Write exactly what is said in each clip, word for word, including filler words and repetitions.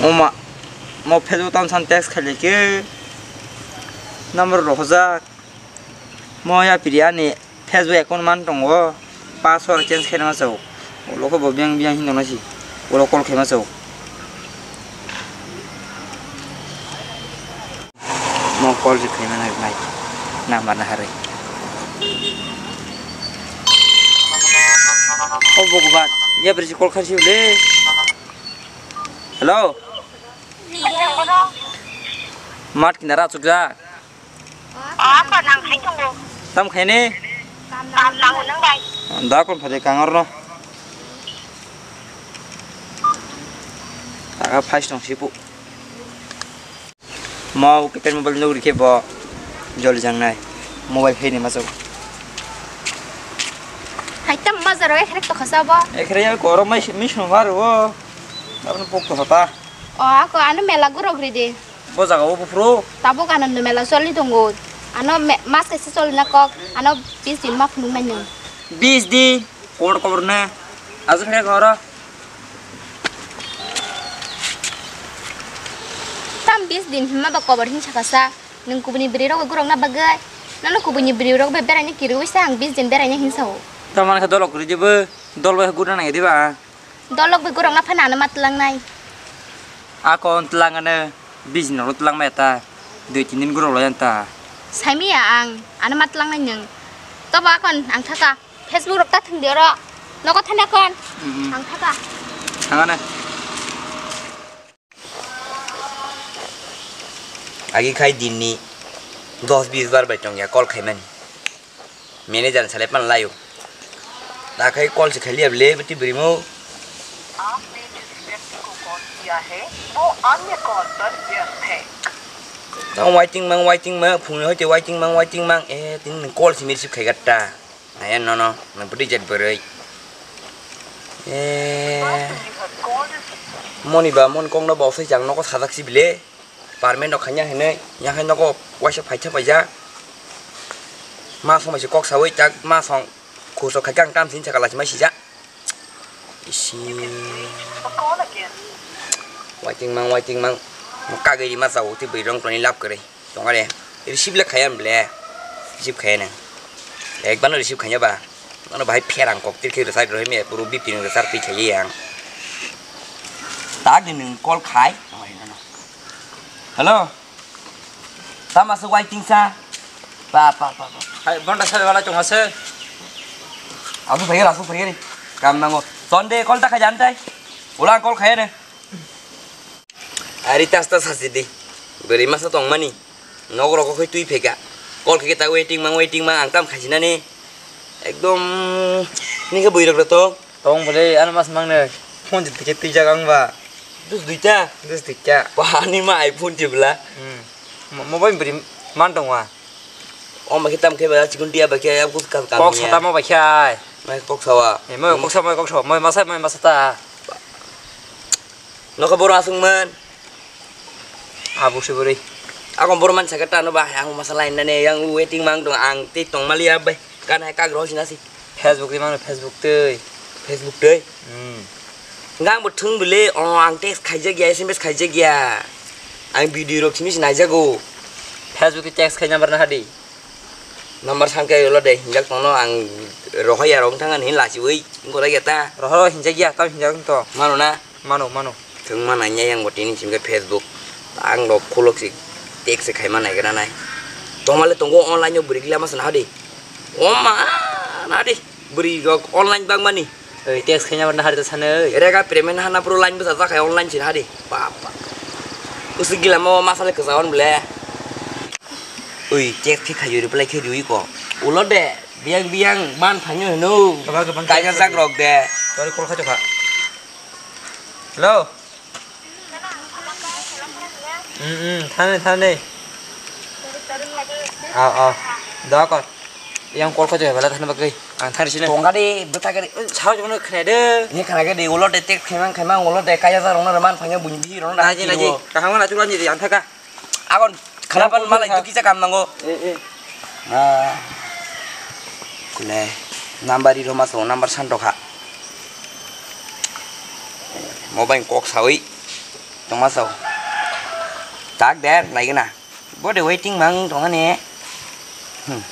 Oma, mo Facebook tam san text khailai khe number rohojak. Mo ya piri ani Facebook account man tongo, password change khaina ma chao. Ulo khe bo biyang biyang hin tongna si. Ulo call khaima chao. Mo call rwkhaima nai, nai. Number na harwi. O Bhagwan, ya piri call khaisi le. Hello. Mat kinara chukjak. Apa nang hai tongo? Tam khaini? Tam nang nang bai. Da kon phade kangor no. Taka phais tong sipu. Mo kepeng mobile nugri khe bo joli jangnai. Mobile khe ni ma chao. Hai tam bazar o ekhrek to khasa bo. Ekhrek ya koro mai mi sung bar o. Aboni pok to hota. O ako ano mela gurok ridi. Bo jaga o buphuru. Tabuk ano mela choli tongo. Ano me-, mas kaisa choli na kok. Ano bis din ma phunuk nai nung. Bis din. Kobor kobor ne. Ajo phai koro. Tam bis din hima ba kobor hin sakasa. Nung kubuni bwrwi rok gurok na bagwi. Nono kubuni bwrwi rok bai berai ni kirui sa ang bis din berai ni hin sao. Tamani khe dolok ridi bo. Dol bai gurna nai diba. Dolok bai gurok na phana ano matlang nai. Akon tlang ano bis din rok tlang mai ta. Dui tin din gurok lai ta. Saimiya ang ano matlang nai nung. Tobo akon ang thaka. Facebook rok ta thwng di oro. Nogo thani kon. Mhm. Ang thaka. Thangana. Agi khai dinni dos bis bar bai tongya call khaimani. Manager ni salai pan laio. Da khai call se khailiya bele beti brimo. आपने जिस व्यक्ति को कॉल किया है, वो अन्य कॉल पर व्यस्त है। Tang waiting mang, waiting mang, phone hoite waiting mang, waiting mang, eh, tini call se receive khai gatta. Ayan nono, nang pwtwi jet bwrwi. Eh. Moni ba, mon kok no bosai chang nogo sajak si bile. Permanent rok khanya hinwi, yang hai nogo waisa phaisa paija. Ma song bai se kok sawi tak, ma song khusok khai kang tam sin saka lachima sija. Isi. Waiting mang, waiting mang. Mo kagwi rima chao, tei bwrwi rong toni lab kwrwi. Tongare. Receive le khaya bele. Receive khaya nang. Ekbar no receive khaya ba. Ano bahai pherang kok tir khe rwchar rwhai me puru bipin rwchar twi khaya yang. Tak ni nung call khai. Hello. Tama se waiting sa. Pa, pa, pa, pa. Hai, bonda sa wala chunga se. Asu phai, asu phai ni. Kam nango. Sonde call ta khajan tai. Ula call khaya ne. Ari tas tas hasi di. Beri masa tong mani. Nok rok khe twi pheka. Call khe ta waiting mang, waiting mang, ang tam khaisi nani. Ekdom ni khe bui rok to. Tong bole, ano mas mang ne. Phone jit khe twi jak ang ba. Dus duita. Dus duita. Ba ani ma iPhone ti bla. Hmm. Mo-, mobile beri man tong wa. O ma khe tam khe ba chikun tia ba khe ya kut kam kam. Kok sata mo ba khe ai. Mai kok sawa. E mo kok sa, mo kok sa, mo masa, mo masa ta. Nokha boro aswk man. Abo se bwrwi. Ako boro man sakhe tano ba ang masa line nani yang waiting mang tong ang tei tong mali ya bai. Kan hai kagro sina si. Facebook twi mano Facebook twi. Facebook twi. Hmm. Ngang bo thung bile o ang text khaijak ya S M S khaijak ya. Ang video rok simi sinai jago. Facebook twi text khai number na hadi. Number sangke ulo de hinjak tongno ang rohor ya rong thang ani lachiwi gorok ya ta. Rohor hinjak ya tam hinjak to. Mano na. Mano, mano. Thwngma naiya yang bo tini simi khe Facebook. Ang rok khulok si text se khaima nai gra nai. Tongmale tongo online o bwrwi gila ma sana hadi. O ma na di bwrwi rok online bang mani. Oi, text khaina barna hari ta sano. Rega payment hana pro line bwsa ta khai online sin hadi. Bap bap. Usu gila ma ma sale kwsa on ble. Oi, text khe khayo reply khe riwi ko. Ulo de biyang biyang man thanyo heno. Kaba kaba. Kaya jak rok de. Tori call khacho kha. Hello. Hmm, hmm, thani, thani. Aw, aw. Doa kor. Yang call khacho bela thani bagwi. Ang thani sini. Tongga de, bwtha gari. Sao jono khna de. Ni khna gari ulo de tek khaimang khaimang ulo de kaya ja rong na man phanya bunyi di rong na. Naji, naji. Kaham na chulan ni yang thaka. Agon khalapan malai duki ja kam nango. Eh, eh. Ah. Kule number iro ma so number san dokha. Mobile kok sawi. Tongma sao. Tak de, naigena. Bode waiting mang tongani. Hmm.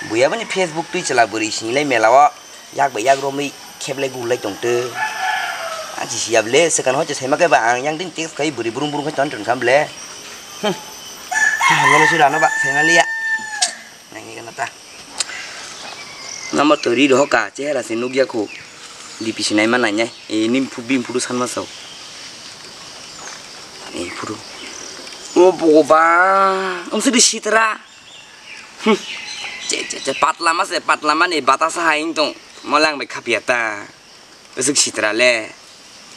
Buya bani Facebook twi chwla bwrwi sinilai mela o. Yak bai yak romwi kheblai gulai tongtwi. Ang si siya ble, sekan hoche saima khe ba ang yang tin text khai bwrwi burung burung khai ton ton kham ble. Hmm. Nono sui rano ba, saima liya. Nangikhe nata. Number to ri rohoka, chehera se nukya khu. D P sinai ma nainai. E, nim phu-, bim photo sanma sao. E, photo. O boba, ang sidi sitra. Hmm. Che, che, che, patla ma se, patla ma ni batasa hai tong. Molang bai khapia ta. Bwswk sitra le.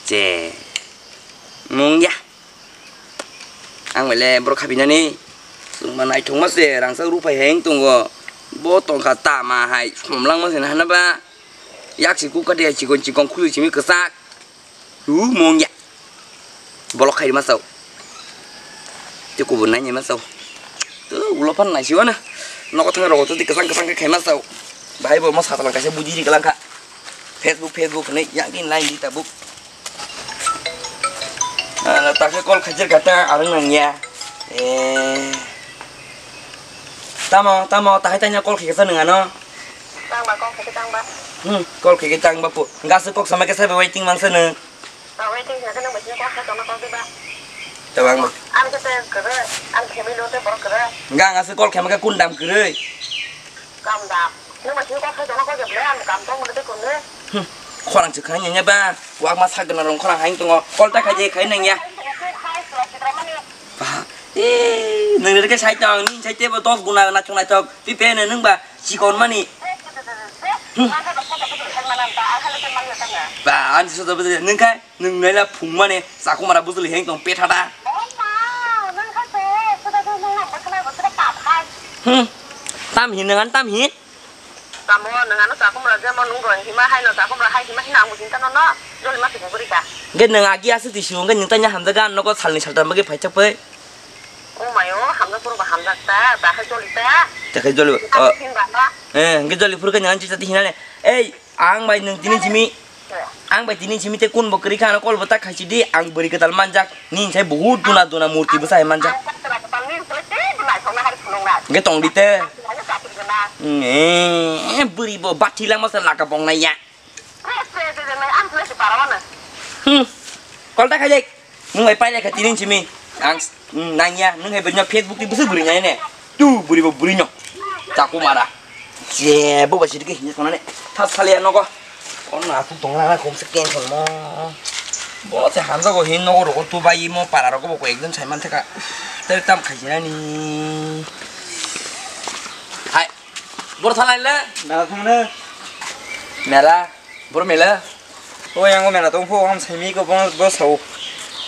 Che. Mung ya. Ang bai le borok khapinani. Chwngma naithok ma se rangchak ruphai hai wng tongo. Bo tongkha tama hai somlang ma se hana ba. Yak si kuk kati hai chikon chikon khuli simi kwchak. Tu mung ya. Bolok khai ma sao. Te kubun nai ma sao. Tu ulo pan nai siwana. Noko thang rogo tu kwchang kwchang khai ma sao. Bahai bo mo satlang kaisa buji ri kalang kha. Facebook, Facebook hinwi yakni line di tabuk. Ah, takhe call khaijak kha ta, arang nang ya. Eh. Tamo, tamo, tahai tanya call khaikha sa nang ano? Tang ba, call khaikha tang ba. Hmm, call khaikha tang ba pu. Gase kok sama khe sabe waiting mang sa nang. Ba waiting khaikha nang ba sini call khaikha tong na call di ba. Tabang ba. Ang khe te kere, ang family lo te borok kere. Ga gase call khaima khe kun dam kere. Kam da. Nung ba sini kok sai tongna kok je ble, ang kam tong mane tei kunde. Hmm. Khorang se khai nya ba. Wak ma sak gana rong khorang hai tongo. Kol ta khai je khai nang ya. Ba. Eh, nung re ke sai tong, ni sai te bo dos guna na chong na chok. Pi pe ne nung ba chikon mani. Hmm. Ba, ang so da nung khai. Nwng naila phungmani chakumara bwswli heng tong petha da. Oima, nwng kha se, suda suda nwng nang bwswlai bwswlai kap hai. Hmm. Tam hin nwng an tam hin? Tamo nwng ano chakumara jemo nwng roi hima hai no chakumara hai hima hino ang bujin tano no. Joli ma sibung bwrwi ka. Ge nwng agi aswk twi sibung ge nwng tanya hamjaga nogo salni saltam bagwi phaijak pai. O mayo, hamjak phuru ba hamjak ta, ta khai joli ta. Ta khai joli, Ang oh. Hin ba no. Eh, ge joli phuru ge nwng an chicha ti hinale. Ei, Ang bai nwng tini simi, ang bai tini simi tei kun bo kwrwi kha, ano call bo ta khaisi di, ang bwrwi kwtal manjak, nini sai buhut duna duna murti bwsa hai manjak. Hwnkhe tong di te. Eh, bwrwi bo bathi langma se laka bong nai ya. Hmm. Call ta khaijak. Nwng bai pailai kha tini simi. Ang s-, mm, nangya, nwng hai bwrwino Facebook twi bwswk bwrwi nai ne. Tu bwrwi bo bwrwino. Chaku mara. Je, bo bai sidi khe hinwi tongnani. Thas saliya nogo. Ono aswk tongla na khumsa tension mo. Bo se hamjago hin nogo rogo tu bai mo para rogo bo koi ekjon sai man thaka. Tei tam khaijinani. Hai. Bor thalai le? Mela thangno. Mela? Bor mela? O yang o mela tong pho, ang saimi ko bo, bo sao.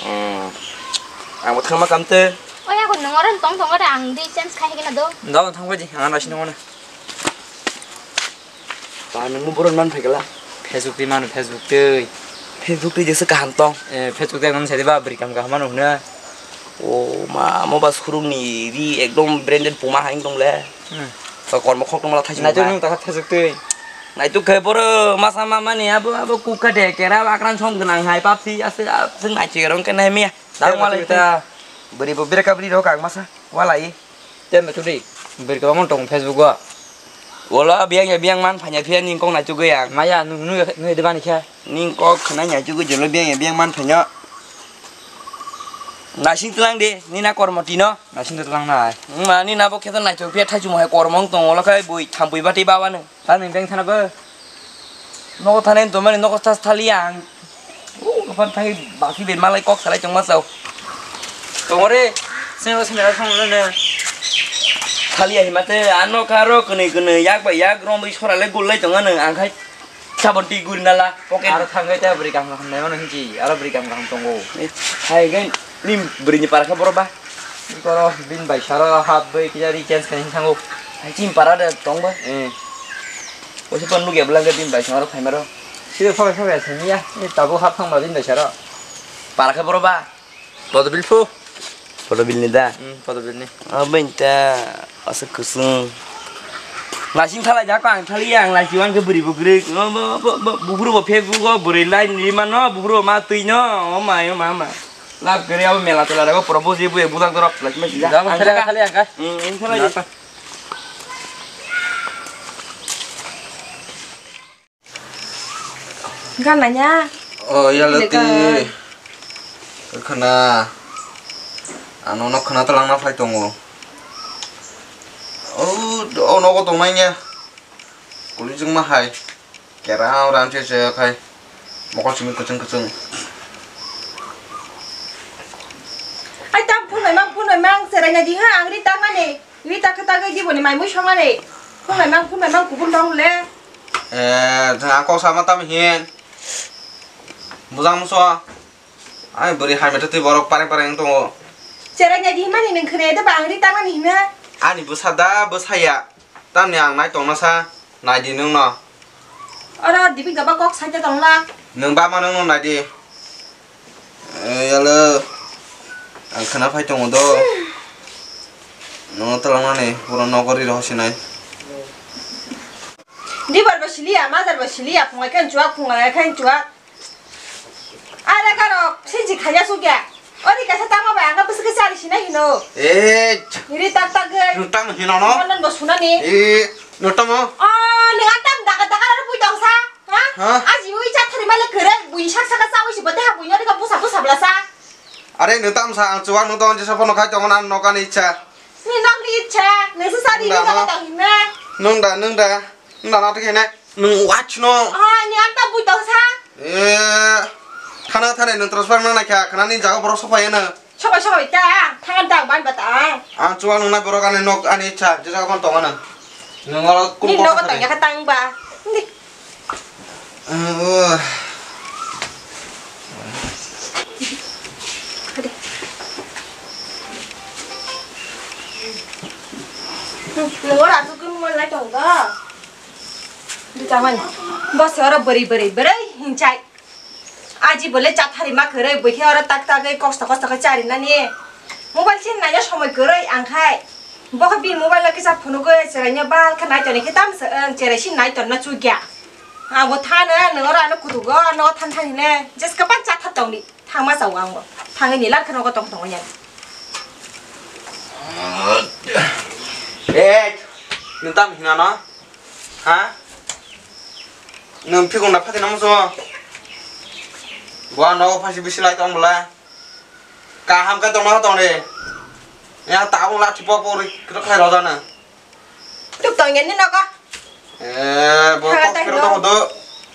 Hmm. Ang bo thangma kamte. O ya ko nong oro tong tong ore ang di chance khai gina do. Dao thang pho di, ang na sino na. Ba nang mo boron man phai gala. Facebook ti mano Facebook tei. Facebook tei jesa kaham tong. Eh, Facebook tei nang sai ba bri kam kaham mano huna. O ma, mo ba surung ni ri ekdom branded puma haing tong le. Hmm. Ba kormo khok tongla thaising Naituk ba. Nung takha thajak twi. Naituk khe boro masa mamani abo, abo kukha de kera bakran som gwnang hai papsi ase, ase naichik rong khe nai miya. Dang Tei walai ta. Bwrwi bo bwrwi ka bwrwi rok ang masa walai. Tei me chudi. Bwrwi ka bamon tong Facebook o. Wala biyang ya biyang man phanya phiya ning kong naituk gwi ang. Maya nung nung nung de bani khe. Ning kok khna naituk gwi jolo biyang ya biyang man phanya. Nasing tlang de, nina kormo tino. Nasing tlang nai. Ma nina bo khe to naituk phiya thaichung hai kormo tong wala khai bui thampui bati baba nung. Ta nung beng thana bo. Nogo thani to mani nogo tas thali ang. O, kapan thai baki ben malai kok salai tongma sao. Tongore, sini sini ra thong le ne. Thali ahi mate, ano karo kene kene yak bai yak rom bai sora le gul lai tonga nung ang khai. Sabon ti guri nala, pocket. Aro thang khai ta bri kam kam nai mano hinji, aro bri kam kam tongo. Eh, hai gen, nim bri ni para kha boro ba. Koro bin bai saro hap bai kija recharge kani thango. Hai chim para de tong ba. Eh. Osi pan nugya belangga din bai songaro phaimaro. Sida phabai phabai asani ya. Ni tabuk hap thangma din bai saro. Para khe boro ba. Podobil phu. Podobil ni da. Hmm, podobil ni. Abin ta asa kusung. Lasing thalai jako ang thali ang lasi wan ke buri bugri. Bufuru bo Facebook o buri lai ni mano bufuru ma tui no. O ma o ma ma. Lab kiri abo mela tela rego pura buji buye budak dorok lagi mesi ja. Jabo khali khali angka. Hmm, ini khali. Gananya. Oh, ya leti. Khana. Ano no khana talang na flight tongo. Oh, oh no ko tong nanya. Kulijing ma hai. Kera ram se se khai. Mokol simi kuchung kuchung. Ai tam phunai mang phunai mang serai na di ha angri tam mani. Ri tak tak di boni mai mui song ani. Phunai mang phunai mang kubun dong le. Eh, jang kok sama tam hin. Bujang muso. Ai beri hai mete twi borok pareng pareng tongo. Serai na di mani nang khne de bang ri tam mani hina. Ani bwsa da bwsaya. Tamni ang nai tongna sa, nai di nwng no. Oro dibi gaba kok saite tongla. Nwng bama nwng no nai di. Eh, yalo. Ang khana phai tongo do. No tolong nani, pura nokori roho sinai. Dibar ba siliya, madar ba siliya, phungai khan chuak, phungai khan chuak. Are karo, sinji khaya sugya. Ori kasa tamo ba, anga bwswk chari sinai hino. Eh. Iri tak tak ge. Nwng tamo hino no? Monan bo sunani. Eh, nwng tamo? Oh, nwng ang tam daga daga aro bui tong sa. Ha? Ha? Aji ui cha thari male kere, bui sak saka sa ui si bote ha bui nyori ka busa busa bla sa. Are nwng tam sa, ang chuwak nwng tong jesa pono khai tong nan nokani icha. Ni nokni icha, nwng sa sari ni daga tong hino. Nwng da, nwng da. Nwng da na thik hene. Nwng watch no. Ah, ni ang ta bui tong sa. Eh, khana thani nwng transfer nang naikha, khana ni jaga borok sopai heno. Sopai sopai ta, thangan ta ban bata. Ang chuwak nungnai borok ani nok ani cha, je jaga kon tong ano. Nwng oro kun ni kok nok thani. Tang ya tang ba. Ndi. Eh, oh. Hadi. Nwng oro asuk kun mo lai tong ga. Di tamani. Bose oro bwrwi bwrwi bwrwi hinchai. Aji bole chathari ma kwrwi bwkhe oro tak tak oi kosto kosto khe chari nani. Mobile se naina somoi kwrwi ang khai. Bokhe bini mobile o kisa phunugwi chwraino bal khe nai toni khe tamsa ang cherai si nai tonna chukya. Abo thana nwng oro ano kutugo ano than than hine jeska pan chatha tongdi. Thangma chao ang bo. Thangwi ni lar kheno tong tongo ya. Eh, nwng tam hinano? Ha? Nwng phikung da phati namo so? Bo ano phasi bisi lai tong bla. Kaham khe tongma tong de. Ya ta ung la thipo pori kro khai rojana. Tuk tong ya ni nogo. Eh, bo kok kiro tong do.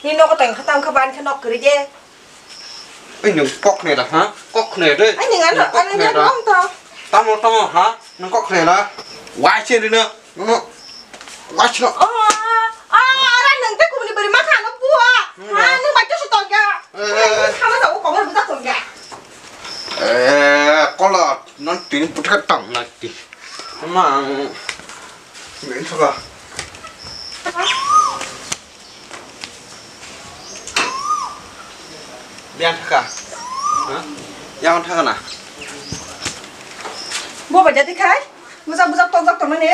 Ni nogo tong khatam khaban khe nok kri de. Ai, nwng kok khne da, ha? Kok khne de. Ai, nwng ano, nwng kok ano khne da. Nwng tong. Tamo, tamo, ha? Nwng kok khne da. Wai se rino. Nwng wai se no. Oh, ah, ah, ara nwng te kumni bari ma khano bua. Nwng ha, da. Nwng bai to su tong ya. Eh, eh, eh. Khama sa o komor buta tong ya. Eh, kola, non tin puthar tang na ti. Mang, min thaka. Biang thaka. Ha? Yang thaka na. Bo ba jadi khai? Mujak mujak tok jak tong mani.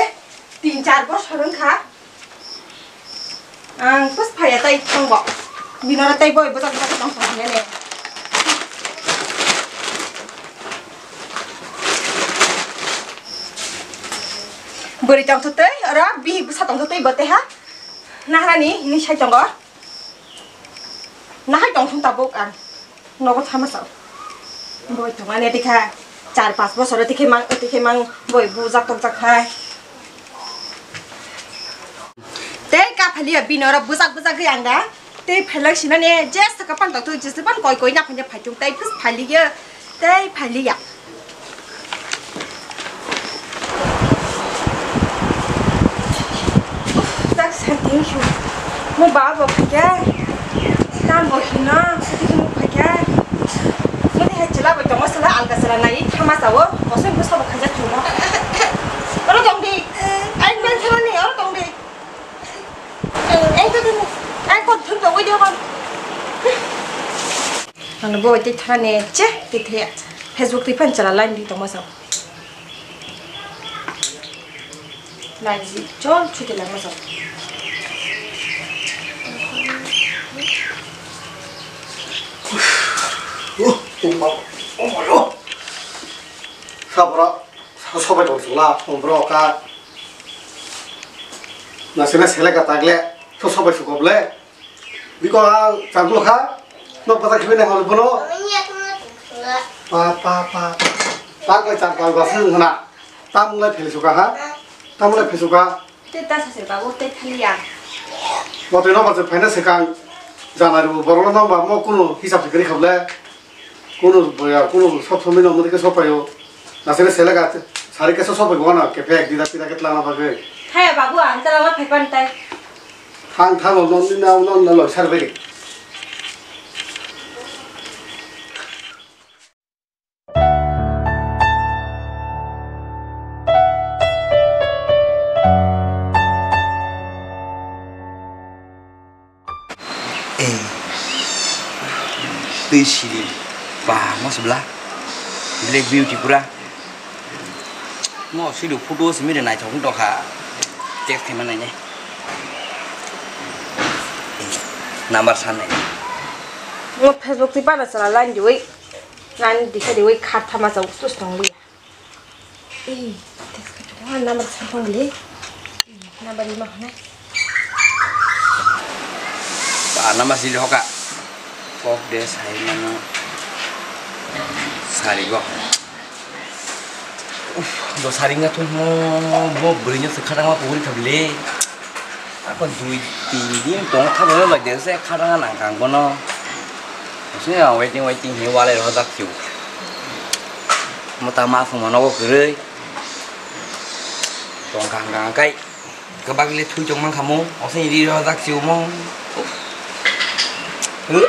Tin char bosor wng kha. Ang pus phaya tai thang bo. Bino na tai boi bujak bujak tong thang ne. Bwrwi tong thotwi, oro bihik bwsa tong thotwi bo tei ha. Naharani hini sai tongo. Nahai tong thung tabuk ang. Nogo thama sao. Boi tong ani tikha. Char pas bosor tikhe mang, tikhe mang boi bujak tong jak hai. Tei kaphaliya bini oro bujak bujak gwi ang da. Tei phailak sinani je saka pan tong thung, je saka pan koi koi na phanya phaitung tei phus phaliya. Tei phaliya. Uf, tak santi hu. Mo ba bo phakya. Tam bo hino, sati mo phakya. Mo ni hai chila bo tongo sala alga sala nai thama sao. Kosoi mo sabo khaja thuma. Oro tong di. Ai men sala ni oro tong di. Ai to ni. Ai kon thun to video kon. Ano bo te thane che te the. Facebook te phan chala line di tongo sao. Nai, chol, chuti lang masuk. Oh, oh, oh, oh, oh. Ka borok sobai tong chwla, borok ka. Nasina seleka tagle, so sobai sukoble. Biko ha changlo kha, no pata khibi na hol bono. Pa, pa, pa. Tagle chang pa ba sung na. Tamle phil suka ha. Tamle phil suka. Tei ta sase babu tei thaliya. Bo tei no ba se phaina se kang. Jana ru borok no ba mo kuno hisab se kri khable. Kuno boya kuno sob somoi no mo ke sob payo. Na se sele ga sari ke sob sob payo na ke phek dida pida ke tlana ba ke. Thaya babu ang tala ma phepan tai. Thang thang no no no no lo sar beri. Eh, twi siri ba mo sibla Black Beauty pura. Mo siri photo simi de naithok wng tongkha. Text khaima nainai. Number san nai. Mo Facebook twi bana sala line diwi. Nani dikha di wai kha thama chau tus tong li. Ei, text ka tong, ah, number san tong li. Number lima hwnai. Ah, number sili hoka. Kok de sai mano. Sari go. Uf, do sari nga thung mo, bo bwrwi no se kha thang ma puguri kha bile. Ako dui tin din tong thabo bai de se kha thang nang kang bono. Sini waiting waiting he wale ro dak tiu. Mo ta ma phung mano ko kwrwi. Tong kang kang kai. Kwbak le thui tong man kha mo. Osini ri ro dak tiu mo. Huh?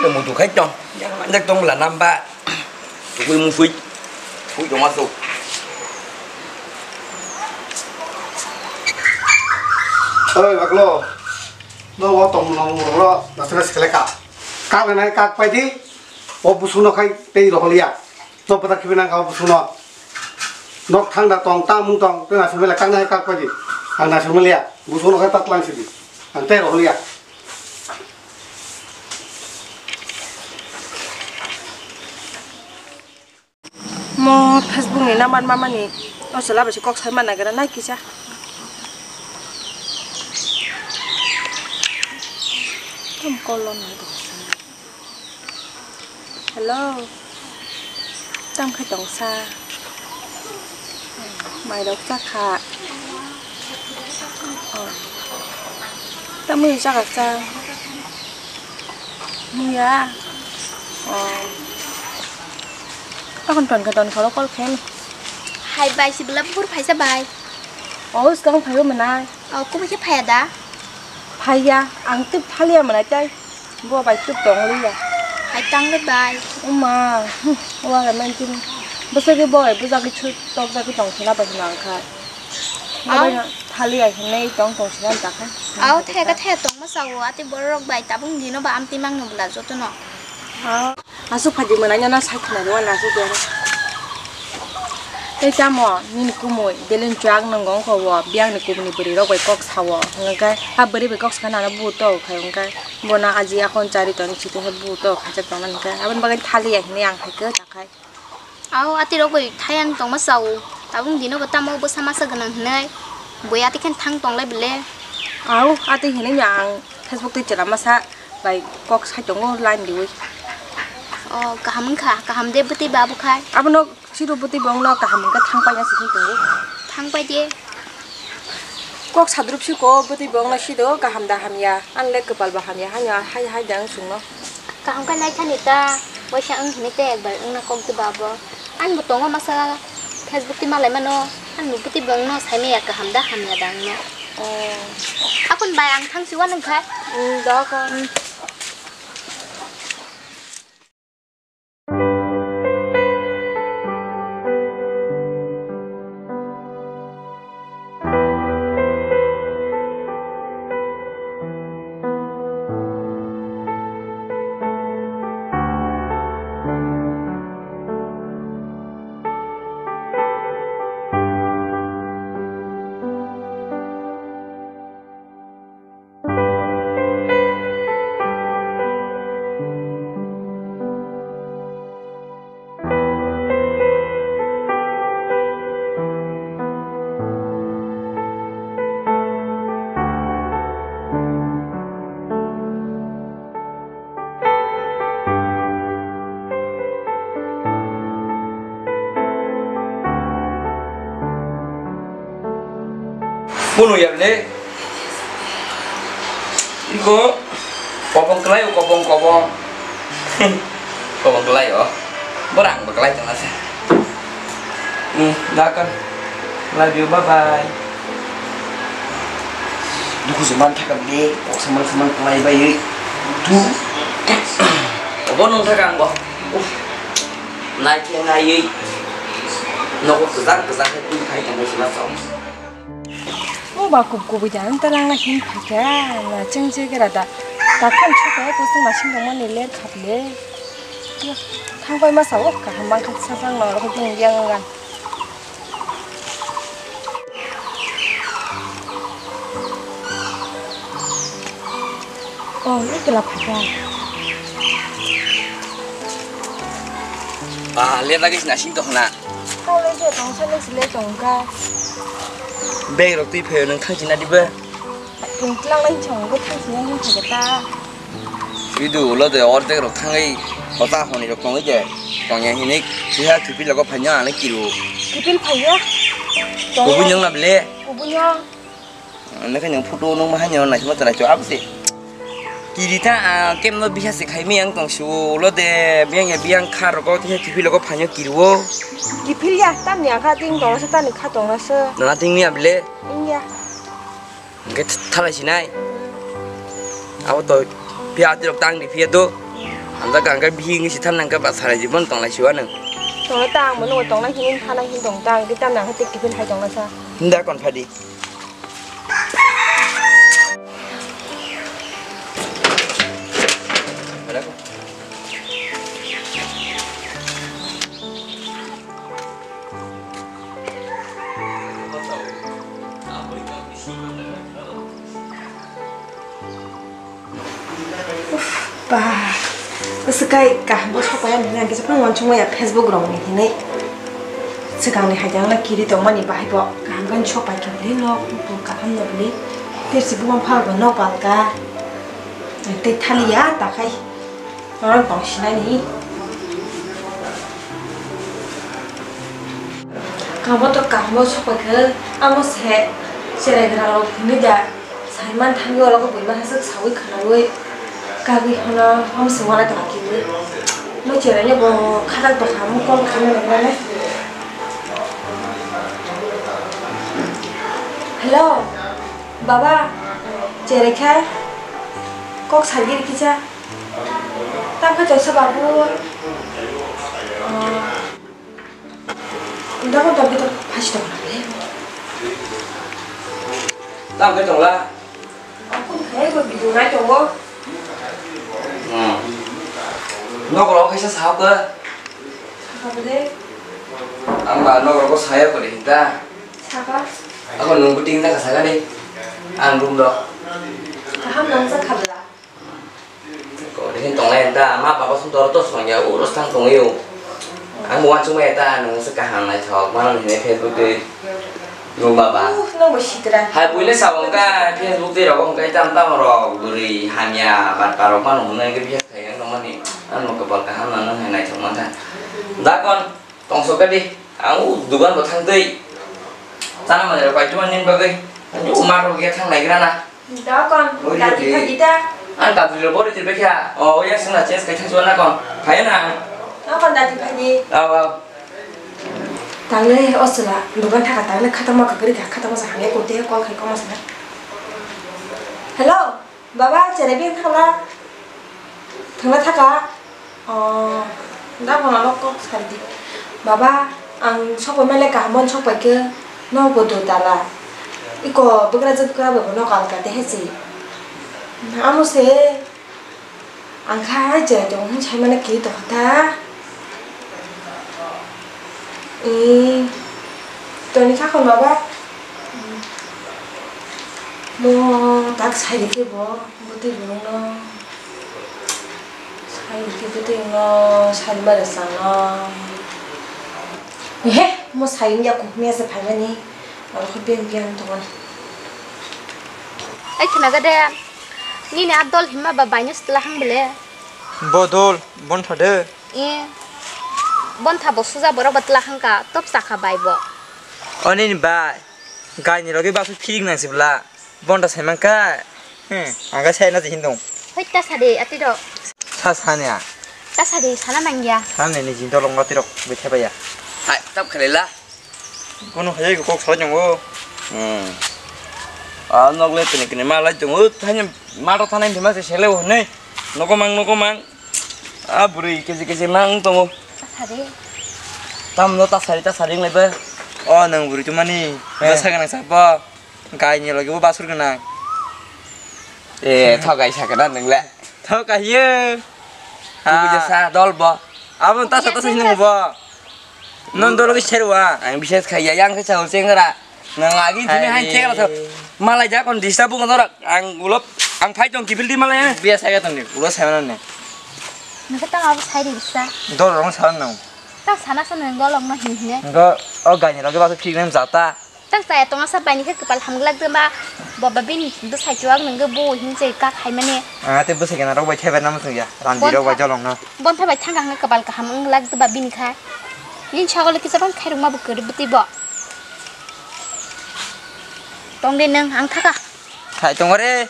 Ko mo tu khai tong. Yang manjak tong la namba. Tukui mung sui. Sui tong aso. Oi, baklo. No, wa tong no, no, no, na sena sekele ka. Ka na nai kak pai di. O busu no khai tei rohol ya. To pata khibi nang ka o busu no. Nok thang da tong, ta mung tong, tei na sumele kak na hai kak pai di. Ang na sumele ya. Busu no khai ta tlang si di. Ang tei rohol ya. Mo Facebook ni number mamani o chwla bai se kok sai man nagira nai kisa. Tam call on nai. Hello. Tam khai tong sa. Mai rok cha kha. Oh. Tam mui cha kha cha. Muya. Oh. Akon ton kha ton kha lo call khen. Hai bai si bela bur phaisa bai. Oh, skang phaio manai. Oh, kubai khe phaya da? Phaya, ang tip thaliya manai tai. Bo bai tip tong liya. Hai tang le bai. Uma, hmm, wa ga man tin. Bwswk khe bo bai bujagwi chu tok jagwi tong thila bai hwnka kha. Bo bai thaliya hinwi tong tong thila ta kha. Au, thaya ka thaya tong ma sao, ati borok bai tabung dino ba amti mang no bla joto no. Au. Aswk phaidi mwnaino no sai khna rw na aswk ya. Tei tamo nini kumui belun chuak nwngo wngkha o biyangni kubuni bwrwi rok bai kok sao hwnkhe a bwrwi bai kok sakha nana buto khai hwnkhe bono aji akhon chari toni site hai buto khaijak tongmani hwnkhe aboni bagwi thaliya hinwi ang hai khe takhai. Ao ati rok bai thayang tongma sao tabuk dino bo tamo bwsa masa gwnang hinwi bui ati khe thang tonglai bile. Ao ati hinwi ang Facebook twi chwla masa. Bai kok sai tongo line riwi. O kaham wngkha, kaham de bwtwi ba bwkhai. Abono siro bwtwi bongno kaham wngkha thang paina se tongo. Thang pai de. Kok sadrup siko bwtwi bongno sido kaham da hamya, ang le kwpal ba hamya haino hai hai da wng chwngno. Kaham khe naithani ta, waisa wng hwnwi tei ekbar wngna kok de ba bo. Ang bo tongo masa Facebook twi malai mano, ang bo bwtwi bongno sai maya kaham da hamya da wngno. O. Akon bai ang thang si wanang kha. Hmm, da ka. Hmm. Kuno ya le. Iko kobong kelai, kobong, kobong. Kobong kelai, oh. Borang bekelai tengah sih. Hmm, dah kan. Love you, bye bye. Duku seman thakam de, kok seman seman kelai bai. Tu. Obo nung thakam bo. Uff. Nai khe nai. Nogo kezang kezang khe tu khai tengah sih lah. O ba kub kubui da, ang ta langna hin phaikha, na chwng chwng khe rada. Takham chukha, kusung ba sing tongmani ler khaple. Thang pai masa o, kaham mang kha sa sang no, rokhe beng yang gan. Oh, ini telah phaikha. Ah, ler lagi sini sing tong na. Kau le je tong sa le sile tong ka. Bag rok twi phaio nwng thang sina diba? Nwng tlang lai chong go thang sina hin thang ta. Idu ulo de order rok thangwi kota honi rok tongwi de. Tongya hinik siha kipil logo phainyo ani kiru. Kipil phainyo? Kubu nyong na bile? Kubu nyong. Nokhe nwng photo nung mahaino naisingma chwrai chwai abose. Kirita, ah, kemno biha se khaimi ang tong su ulo de, biyang ya biyang kha rogo, tei kiphil logo phainyo kiruo. Kiphil ya, tamni akha ting tongna se, tani kha tongna se. Nana ting ni abile? Ingya. Hingke th-, thalai sinai. Abo to phiya atirok tang di phiya do. Amda kangke bihi ngi sitham nangke ba sarai jibon tong lai siwa nang. Tong ta ang mono tong lai hin, thalai hin tong ta ang, di tam nang hati kiphil hai tongna sa. Hinda kon phadi. Uff, ba, bwswk kai kaham bo sokpaiya hinwi ang kisa phano uansukmaya Facebook rokni hinwi. Swkangni hai jagano kiri tongmani bahai bo kaham khe sokpai khe bwlwi nok, bw kaham no bwlwi. Tei se buma phar bo nok palka. Tei thaliya ta khai. Oro tong sinani. Kaham to kaham sokpai khe amo se cherai gra rok hinwi da. Saiman thangwi oro khe buima hasik sawi khwnawi kagwi hano hamsung walai tongkha kiwi. Mo cherai no bo khatak tongkha, mo call khaimani nai. Hello, baba, cherai kha kok sagir kisa. Tamo khe tongsa babu. Damo dagi to phaisi tong nai. Tamo khe tongla. Akun khai bo bidung nai tongo. Hmm. Nokro kaisa sahok khe. Saka bole. Ang ba nokro ko saya kore hinta. Saka. Ako nung buting ta kasagani. Ang room do. Kaham nang sa khabla. Kok de hin tonglai ta, ma baba song tor tos manya, uros thang tongwi o. Ang bo uansukmaya ta, nwng se kaham naithok, mano hinwi Facebook twi. Nwng baba. Uh, nwng bo sitra. Hai buile sa wngkha, Facebook twi rogo hwnkhe tam tam rok, bwrwi hamya, bat parok mano hwnwi hwnkhe biya khai ang tongmani. Ang bo kwpal kaham no nwng hai naithok mankha. Dakon. Tongsoka di, ang o dugan bo thang twi. Chana manwi rok paituma nini bagwi. Ani o mat rok ya thang naigra na. Da kon, oi, da di di. Phaji ta. Ang kabri rok bori tirbe kha. O, ya sung na change kai thang suwa na kon. Phai na. Da kon da di phaji. Aw, aw. Tangle o sula, dugan thaka tangle khatama kakri kha, khatama sa hangya kote call khai koma sa. Hello. Baba, cherai bini thangla, thangla thaka. Oh, da bono lo kok sari di. Baba, ang sokpai male kaham mon sokpai ke, no bo do dala. Iko bwkrajwk bwkra bo no kal kate hesi. Amo se, ang kha cherai tong hin sai mane ki to kha ta. Ee, toni kha kon baba? Mo tak sai rikhe bo, bwtwi rwngno. Sai rikhe bwtwi rwngno, sai mare changno. He, mo sai wngya kuhmya se phaimani. Oro khe beng beng tongo. Ai khnaga de, nini a dol himma ba baino sitla hang bele. Bo dol, bon thade. E, bontha bo suja borok bo twla hangka, top chakha bai bo. O nini bai. Gaini logi basu phirik nang sibla. Bonda sai man ka. Hmm, ang ga sai na jin dong. Hoi ta sadi ati do. Sa sani a. Ta sadi sana nang ya. Sani ni jin dolong ati rok bithai ba ya. Hai, tap khalela. Kono hai ko kok sa jong o. Hmm. A nok le tini kini ma lai jong o. Thani ma ro thanai thima se sele o nei. Nogo mang, nogo mang. A bwrwi kesi kesi mang tongo. Tasari. Tamno tasari, tasari wng laiba. O nwng bwrwi tongmani. Eh. Bwsa gwnang sabo. Gaini logi bo basur gwnang. Eh, thogai sakana nwng le. Thogai yo. Tubui jasa dol bo. Abo tasa tasa hinung bo. Non dolo ki serwa. Ang bises khaiya, yang khe chao chengra. Nang agi jini hai chengra sa. Malai ja kon disturb ko dora. Ang ulo, ang phai tong kibil di malai. Biya sai ga tong ni. Ulo sai mana ne. Nang tang abo sai di bisa. Dol rong sa nang. Tang sana sana nang golong no hin hin. Go, o gaini logi basu phik nem jata. Tang chaya tongna sa baini khe kwpal hamglak de ba, bo ba bini bwsai chuwak nang bo hin che kak hai mani. Ah, te bwsai gana rok bai thaibar namo thung ya. Randi rok bai jolong no. Bontha bai thangkha hwnwi kwpal kaham wng lak diba bini kha. Nini sagole kisa bang khairokma bo kwrwi bwtwi bo. Tong de nwng, ang thaka. Khai tongo re.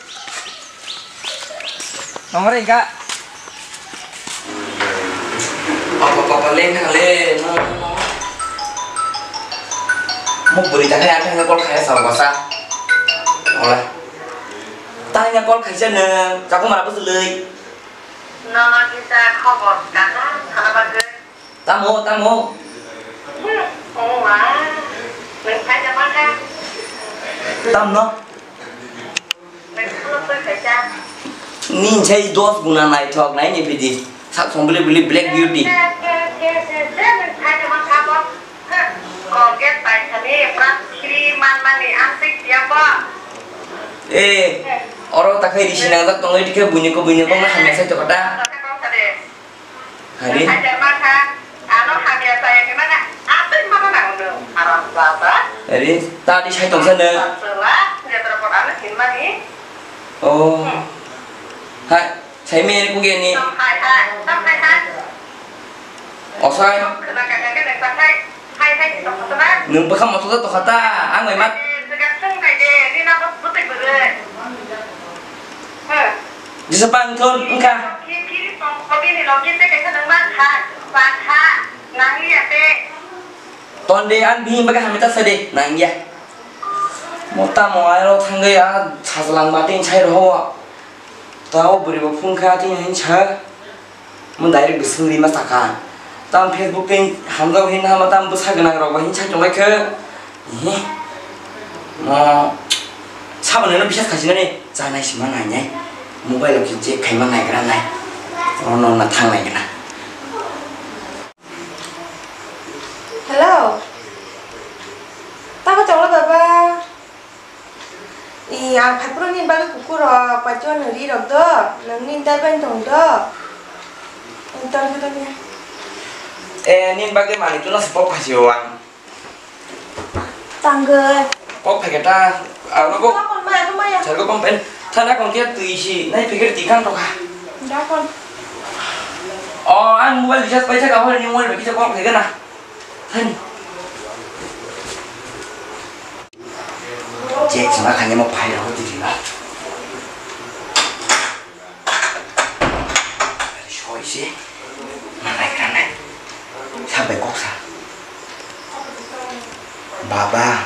Tongo re ka. Apa apa leng kha le no. Mo bwrwi ta khai ang thangna call khai sa basa. Ola. Tangna call khaisa nwng, chakung mara bwswlwi. Nono kisa khobor kano sana bagwi. Tamo, tamo. Hmm, oh, wah. Nwng khaisa ma kha? Tamno? Nwng phone twi khaisa? Ni sai dos guna naithok nai ni pidi. Sak song bili bili Black Beauty. Je, je, je, je, nwng khaisa ma kha bo? Colgate paisani brush khiri manmani amtwi siya bo. Eh, oro takhai risi nangjak tongwi dikhe buini ko buini kok na hamya sai tokota. Hari. Hari, tadi sai tongsa nang. Oh. Hai. Sai me ku ge ni. Tong hai hai, tong hai hai. Osai. Tong khna ka ka ka ka hai hai tong khna. Nwng bwkha moto da tokha ta, ang bai mat. Eh, jaga sung hai de, ni na bus butui bwrwi. Hmm. Jisa bang thon wngkha. Ki ki tong ko bini logi te kaisa nwng ma kha, ba kha, nang ya te. Ton de an bini bwkha hamita sa de, nang ya. Mota mo ai ro thang ge a sajlang ba tin sai ro. Ta o bwrwi bo phone kha tini hinsa. Mo direct bwswng rima saka. Tam Facebook tei hamjak hin hama tam bwsa gwnang rok bo hinsa tonglaikha. Ehe. Mo saboni no bisas khasinani chanai sima nainai. Mobile o khe check khaima naigra nai. Ono na thanglai gana. Hello. Tamo cholo baba. I, ang phaipro ni bagwi kukur rok, paitwa no ri rok do, nang ni dai bai tong do. Tong do tong do. Eh, nini bagwi manwi tuna se pok phai si o ang. Tangwi. Pok phai khe ta, ang no pok. Tuma kon maya, tuma ya. Sar ko pom pen. Thana kon khe twi si, nai phikir ti kang to kha. Da kon. O, ang mobile recharge paisa ka hor ni mobile bai kisa pok phai gana. Thani. Check sima khaina mo phai rok di ba. Soi se. Manai kranai. Sabai kok sa. Baba.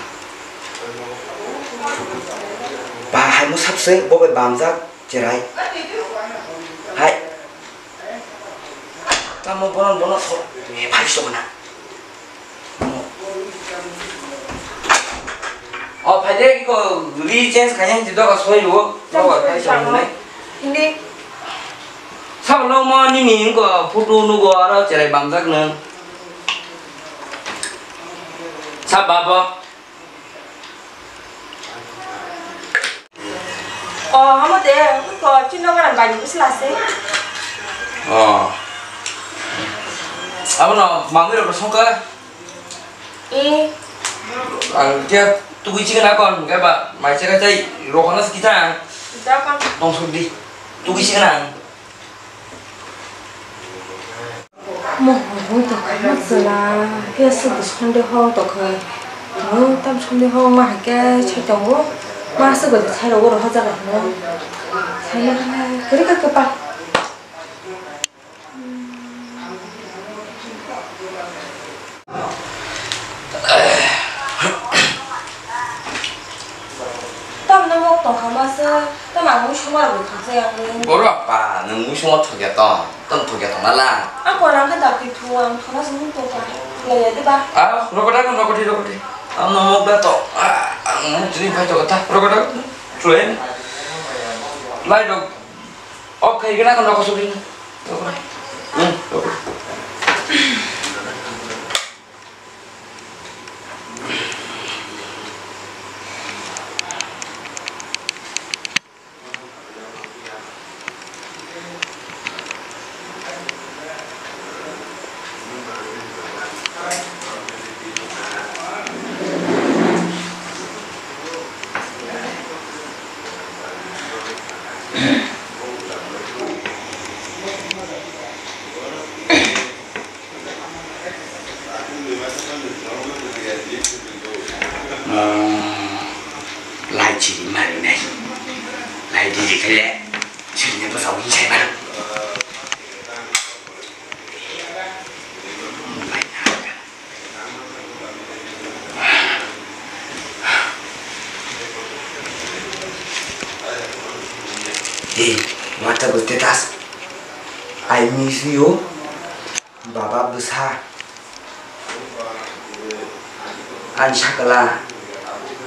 Ba hai mo sap se bo bai bamjak cherai. Hai. Tamo bono bono so. Phai so na. O, phaide iko ri change khaina hinti doga soi ro, doga phai sa mwnai. Hindi. Sabo lo mo nini inko photo nugo aro cherai bamjak nung. Sab babo. O, hamo de, ko chino garam bani bisla se. O. Abono mangwi rok songkha. E. Ang khe tugui chikna kon, khe ba mai chakha chai rokona sikita. Da kon. Tong sudi. Tugui chikna. Mohor hwn tokha, ma chwla khe aswk bwswk de hor tokha. Tam somni hong ma hai khe sai tongo. Ma se goi sai rogo roho jaga hino. Sai ma hana kiri ka kapa. Tam no mok tong kha ma se, tam ang mui suma rok thok jai ang le. Borok pa, nwng mui suma thok ya tong, tam thok ya tong na la. Ang ko rang kha dap ti thu, ang thana se mung tong kha. Le ya de ba. Ah, roko da, roko di, roko di. Ang no mok da to. Ah, ang mung tini phai to kha ta. Roko da, chulai. Lai do. Ok, kena kan roko suri. Roko da. Hmm, roko. Lai chiri mari nai. Lai di di kele. Chiri ne basa win sai maro. Hey, what about status? I miss you. Baba bwsa, ani sakala,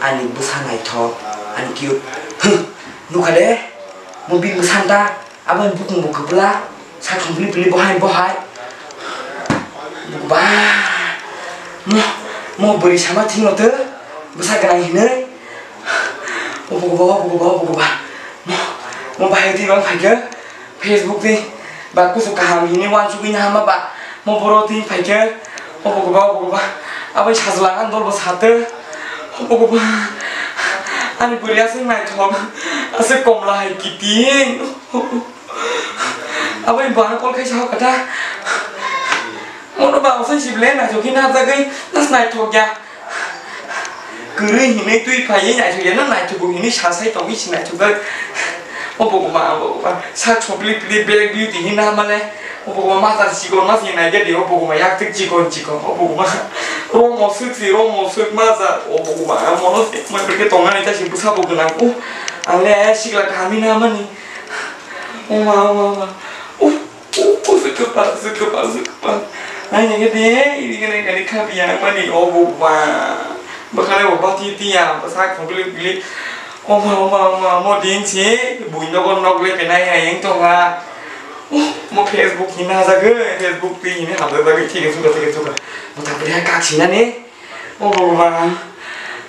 ani bwsa naithok, ani cute. Huh, nukha de, mo bini bwsa ta, aboni bukung bo kwpla, sak thong pili pili bohai bohai. Ba, mo, mo bwrwi sama thwngno tw, bwsa gwnang hinwi. Obo goba, obo goba, obo goba. Mo, mo bahai twi bang phaikhe. Facebook twi ba kusu kaham hinwi uansugwi nahama ba mo boro twi phaikhe obo goba obo goba. Aboni sajla ang dol bo satw obo goba. Ani bwrwi aswk naithok, aswk komla hai kiting. Aboni bo ano call khaisa hokha ta. Mono ba osai sible naithok khe nahajagwi nas naithok ya. Kwrwi hinwi twi phaiwi naithok ya, no naithok hinwi sasai tongwi si naithok jak. O bogoma, o bogoma, sak sopli pili black beauty hinwi hamale. O bogoma majak chikon ma si naikhe di, o bogoma yaktwk chikon chikon, o bogoma romo swk si, romo swk majak, o bogoma mono se moi bwrwkhe tongnani ta si bwsa bo gwnang. O ang le sikla kaham hinwi hamani. O ma, o ma, o ma. O. O, o, swkapa, swkapa, swkapa. Naina khe de, ini khe naina khe khabiya mani, o bo ba. Bwkhalai bo bati tiya, bwsa khogli gli. O ma, o ma, o ma, mo din si, bui nogo nok le penai hai yang tonga. O, mo Facebook hina jagwi, Facebook twi hini hamjak jagwi, thik suka, thik suka. Mo ta bwrwi hai kak sinani. O Bhagwan,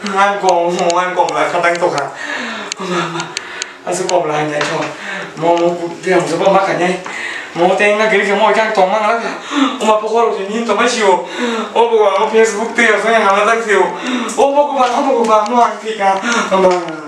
ang kom, ang kom la khatang tokha. Ma, ma, aswk kom la nai thok. Mo, mo, tei ang joto ma khainai. Mo tei wngna gari khe mo khe ang tongma ngala kha. O ma, pokhorok se nini tongma sio. O Bhagwan, o Facebook tei aswk hamjak sio. O Bhagwan, o Bhagwan, mo ang thika. Ma.